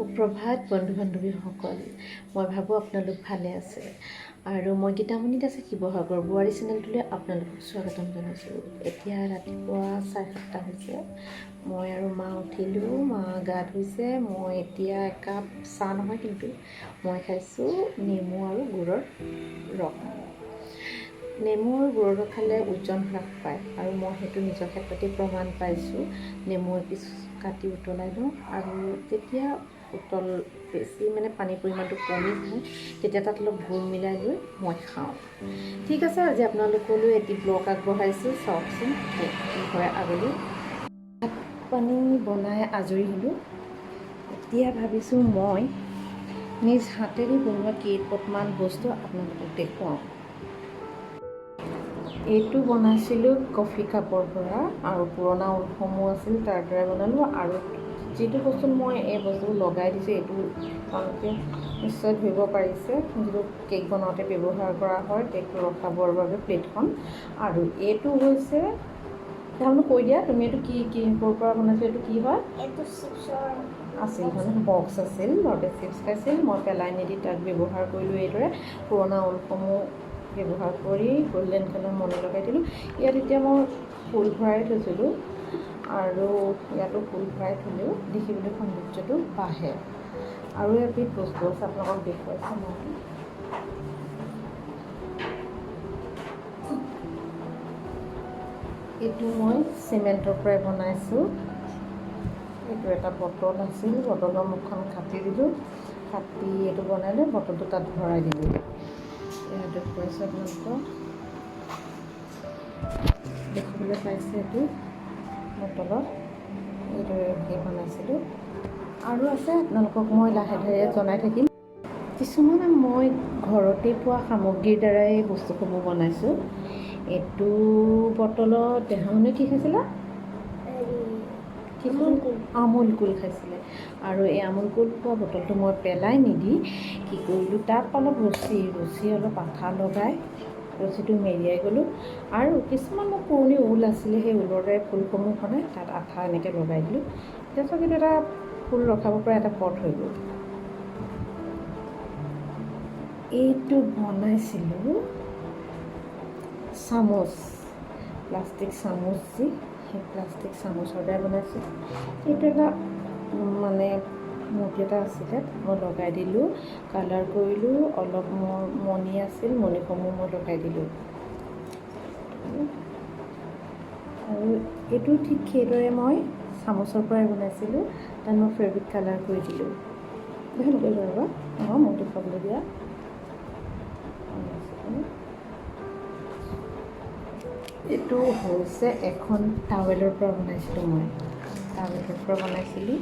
সুপ্ৰভাত বন্ধু বান্ধৱীসকল। মই ভাবোঁ আপোনালোক ভালে আছে আৰু মই গীতামণি দাসে শিৱসাগৰ বোৱাৰী চেনেলটোলৈ আপোনালোকক স্বাগতম জনাইছোঁ। এতিয়া ৰাতিপুৱা 7:30 হৈছে। মই আৰু মা উঠিলোঁ, মা গা ধুইছে। মই এতিয়া একাপ চাহ নহয়, কিন্তু মই খাইছোঁ নেমু আৰু গুৰৰ ৰস। নেমু আৰু গুৰৰ ৰস খালে ওজন হ্ৰাস পায় আৰু মই সেইটো নিজৰ ক্ষেত্ৰতেই প্ৰমাণ পাইছোঁ। নেমু এপিচ কাটি উতলাই লওঁ আৰু যেতিয়া উতল বেছি, মানে পানীৰ পৰিমাণটো কমি যায়, তেতিয়া তাত অলপ গুৰ মিলাই লৈ মই খাওঁ। ঠিক আছে, আজি আপোনালোকলৈ এটি ব্লগ আগবঢ়াইছোঁ। চাওকচোন কি হয় আগলৈ। ভাত পানী বনাই আজৰি হ'লোঁ। এতিয়া ভাবিছোঁ মই নিজ হাতেৰে বনোৱা কেইপদমান বস্তু আপোনালোকক দেখুৱাওঁ। এইটো বনাইছিলোঁ কফি কাপৰ পৰা আৰু পুৰণা ঊলসমূহ আছিল, তাৰ দ্বাৰাই বনালোঁ। আৰু যিটো বস্তুত মই এই বস্তুবোৰ লগাই দিছোঁ, এইটো আপোনালোকে নিশ্চয় ধৰিব পাৰিছে, যিটো কেক বনাওঁতে ব্যৱহাৰ কৰা হয়, কেকটো ৰখাবৰ বাবে প্লেটখন। আৰু এইটো হৈছে, তেওঁলোক কৈ দিয়া তুমি, এইটো কি কি, ক'ৰ পৰা বনাইছোঁ, এইটো কি হয়? এইটো চিপছৰ আছিল, মানে বক্স আছিল। ঘৰতে চিপছ খাইছিল। মই পেলাই নিদি তাক ব্যৱহাৰ কৰিলোঁ। এইদৰে পুৰণা ঊলসমূহ ব্যৱহাৰ কৰি গল্ডেন কালাৰ মণি লগাই দিলোঁ। ইয়াত এতিয়া মই ফুল ভৰাই থৈছিলোঁ আৰু ইয়াতো ফুল ভৰাই থ'লেও দেখিবলৈ সৌন্দৰ্যটো বাঢ়ে। আৰু এবিধ বস্তু আছে, আপোনালোকক দেখুৱাইছোঁ মই। এইটো মই চিমেণ্টৰ পৰাই বনাইছোঁ। এইটো এটা বটল আছিল, বটলৰ মুখখন কাটি দিলোঁ। কাটি এইটো বনাই লৈ বটলটো তাত ভৰাই দিলোঁ। এয়া দেখুৱাইছোঁ আপোনালোকক, দেখিবলৈ পাইছে, এইটো বটলত এইদৰে সেই বনাইছিলোঁ। আৰু আছে, আপোনালোকক মই লাহে ধীৰে জনাই থাকিম। কিছুমান মই ঘৰতে পোৱা সামগ্ৰীৰ দ্বাৰাই বস্তুসমূহ বনাইছোঁ। এইটো বটলত দেহামণি কি খাইছিলা? কি? আমুল কুল। আমুল কুল খাইছিলে। আৰু এই আমুল কুল খোৱা বটলটো মই পেলাই নিদি কি কৰিলোঁ, তাত অলপ ৰছী অলপ আঠা লগাই ৰছীটো মেৰিয়াই গ'লোঁ। আৰু কিছুমান মোৰ পুৰণি ঊল আছিলে, সেই ঊলৰ দ্বাৰাই ফুলসমূহ বনাই তাত আঠা এনেকৈ লগাই দিলোঁ। এতিয়া চাওক, এইটো এটা ফুল ৰখাব পৰা এটা পট হৈ গ'ল। এইটো বনাইছিলোঁ চামুচ, প্লাষ্টিক চামুচ যি, সেই প্লাষ্টিক চামুচৰ দ্বাৰাই বনাইছোঁ। এইটো এটা মানে মূৰ্তি এটা আছিলে, মই লগাই দিলোঁ, কালাৰ কৰিলোঁ। অলপ মোৰ মণি আছিল, মণিসমূহ মই লগাই দিলোঁ। আৰু এইটো ঠিক সেইদৰে মই চামুচৰ পৰাই বনাইছিলোঁ। তাত মই ফেব্ৰিক কালাৰ কৰি দিলোঁ। দেখোন কৰি ৰ'বা, অঁ, মোক দেখুৱাবলৈ দিয়া। এইটো হৈছে এখন টাৱেলৰ পৰা বনাইছিলোঁ মই, টাৱেলৰ পৰা বনাইছিলোঁ।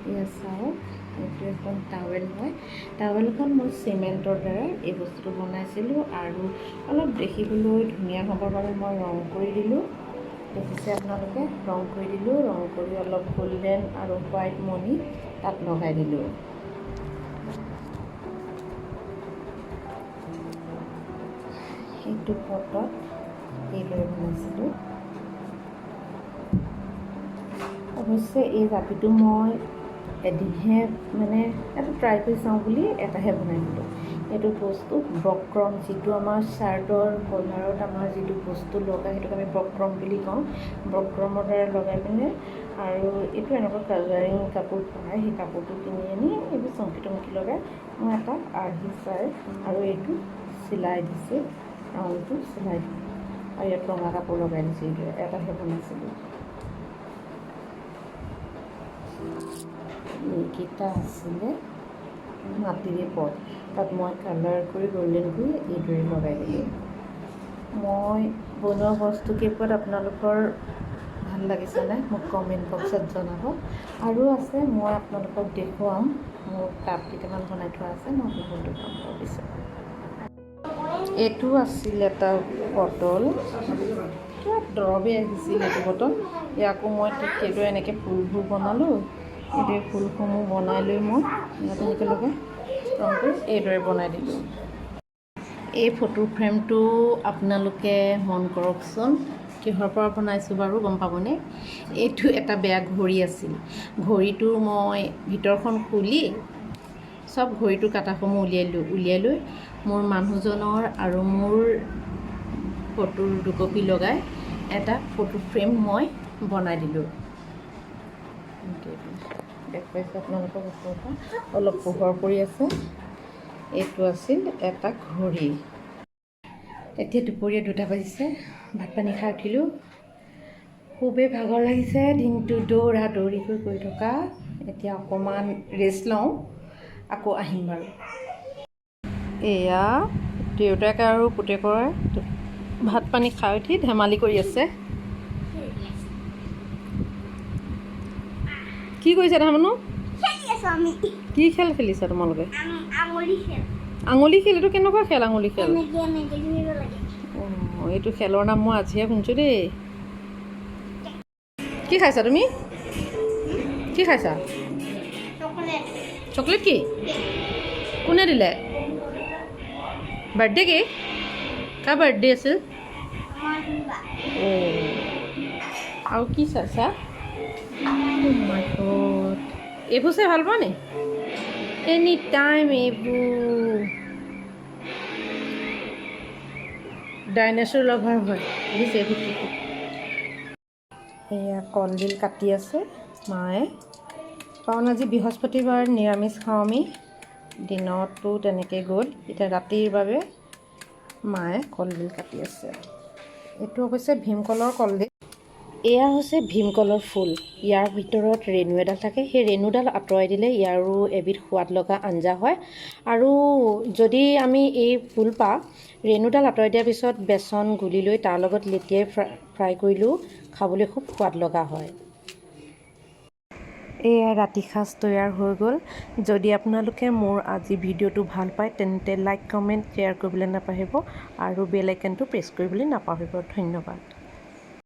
এয়া চাওক, এইটো এখন টাৱেল হয়। টাৱেলখন মই চিমেণ্টৰ দ্বাৰা এই বস্তুটো বনাইছিলোঁ আৰু অলপ দেখিবলৈ ধুনীয়া হ'বৰ বাবে মই ৰং কৰি দিলোঁ। দেখিছে আপোনালোকে, ৰং কৰি দিলোঁ। ৰং কৰি অলপ গল্ডেন আৰু হোৱাইট মণি তাত লগাই দিলোঁ। সেইটো পটত এইদৰে বনাইছিলোঁ। অৱশ্যে এই জাপিটো মই এদিনহে, মানে এটা ট্ৰাই কৰি চাওঁ বুলি এটাহে বনাই দিলোঁ। এইটো বস্তু বক্ৰম, যিটো আমাৰ চাৰ্টৰ কলাৰত আমাৰ যিটো বস্তু লগাই, সেইটোক আমি বক্ৰম বুলি কওঁ। বক্ৰমৰ দ্বাৰা লগাই পিনে আৰু এইটো এনেকুৱা কালাৰিং কাপোৰ পায়, সেই কাপোৰটো কিনি আনি এইবোৰ চমকি টমকি লগাই মই এটা আৰ্হি চাই আৰু এইটো চিলাই দিছোঁ, ৰাউণ্ডটো চিলাই দিছোঁ আৰু ইয়াত ৰঙা কাপোৰ লগাই দিছোঁ। এইটো এটাহে বনাইছিলোঁ। এইকেইটা আছিলে মাটিৰে পট, তাত মই কালাৰ কৰি গল্ডেন কৰি এইদৰে লগাই দিলোঁ। মই বনোৱা বস্তু কেইপদ আপোনালোকৰ ভাল লাগিছেনে, মোক কমেণ্ট বক্সত জনাব। আৰু আছে, মই আপোনালোকক দেখুৱাম। মোৰ টাব কেইটামান বনাই থোৱা আছে, মই আপোনালোকক দেখুৱাম বাৰু পিছত। এইটো আছিল এটা বটল, কিবা দৰৱেই আহিছিল এইটো বটল। ইয়াকো মই ঠিক সেইদৰে এনেকৈ ফুলবোৰ বনালোঁ। এইদৰে ফুলসমূহ বনাই লৈ মই ইয়াত এনেকৈ লগাই ৰং কৰি এইদৰে বনাই দিলোঁ। এই ফটো ফ্ৰেমটো আপোনালোকে মন কৰকচোন। কিহৰ পৰা বনাইছোঁ বাৰু গম পাবনে? এইটো এটা বেয়া ঘড়ী আছিল। ঘড়ীটোৰ মই ভিতৰখন খুলি চব ঘড়ীটোৰ কাঁটাসমূহ উলিয়াই দিলোঁ। উলিয়াই লৈ মোৰ মানুহজনৰ আৰু মোৰ ফটোৰ দুকপি লগাই এটা ফটো ফ্ৰেম মই বনাই দিলোঁ। দেখুৱাইছোঁ আপোনালোকক ওচৰৰ পৰা। অলপ পোহৰ পৰি আছে। এইটো আছিল এটা ঘড়ী। এতিয়া দুপৰীয়া 2টা বাজিছে। ভাত পানী খাই উঠিলোঁ। খুবেই ভাগৰ লাগিছে, দিনটো দৌৰা দৌৰিকৈ কৰি থকা। এতিয়া অকণমান ৰেষ্ট লওঁ, আকৌ আহিম বাৰু। এয়া দেউতাক আৰু পুতেকৰ ভাত পানী খাই উঠি ধেমালি কৰি আছে। কি কৰিছা ধেমানো? খেলি আছো আমি। কি খেল খেলিছা তোমালোকে? আঙুলি খেল। আঙুলি খেল? এইটো কেনেকুৱা খেল, আঙুলি খেল? এনেকে এনেকে ধৰিব লাগে। অঁ, এইটো খেলৰ নাম মই আজিহে শুনিছোঁ দেই। কি খাইছা তুমি? কি খাইছা? চকলেট। চকলেট কি কোনে দিলে? Birthday cake? কাৰ বাৰ্থডে আছিল? আমাৰ বা। অঁ, আৰু কি চাইছা? মাই গড, এইবোৰ চাই ভাল পোৱা নি? এনি টাইম এইবোৰ। ডাইনাছৰ লাভাৰ হয়, দেখিছে এইবোৰ কি কি। এয়া কলডিল কাটি আছে মায়ে, কাৰণ আজি বৃহস্পতিবাৰ, নিৰামিষ খাওঁ আমি। দিনতো তেনেকৈ গ'ল। এতিয়া ৰাতিৰ বাবে মায়ে কলডিল কাটি আছে। এইটো অৱশ্যে ভীমকলৰ কলডিল। এয়া হৈছে ভীমকলৰ ফুল। ইয়াৰ ভিতৰত ৰেণু এডাল থাকে। সেই ৰেণুডাল আঁতৰাই দিলে ইয়াৰো এবিধ সোৱাদ লগা আঞ্জা হয়। আৰু যদি আমি এই ফুলপাহ ৰেণুডাল আঁতৰাই দিয়াৰ পিছত বেচন গুলি লৈ তাৰ লগত লেটিয়াই ফ্ৰাই কৰিলেও খাবলৈ খুব সোৱাদ লগা হয়। এয়া ৰাতি সাঁজ তৈয়াৰ হৈ গ'ল। যদি আপোনালোকে মোৰ আজি ভিডিঅ'টো ভাল পায়, তেন্তে লাইক, কমেণ্ট, শ্বেয়াৰ কৰিবলৈ নাপাহৰিব আৰু বেল আইকনটো প্ৰেছ কৰিবলৈ নাপাহৰিব। ধন্যবাদ।